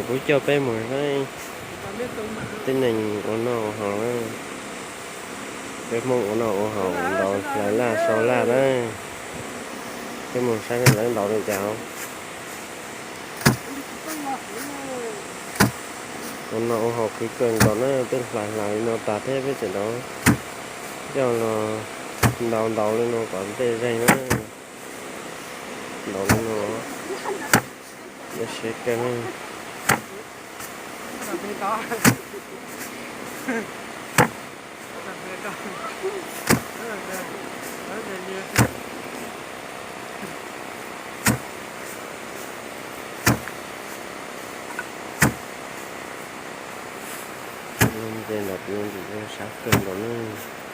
Kuv coj peb mus saib tib neeg ua noj ua haus na. Peb Hmoob ua noj ua haus ntaus hlais laj sau laj na. Peb mus saib lawv ntaus li cas. Ua noj ua haus khwv kawg nkaus na, peb hlais hlais li no tas thiab peb tseem ntaus, coj los ntaus ntaus li no kom ntej zeeg na. Ntaus li no, siab kawg na. Ces nram ntsis sab kawg nkaus na.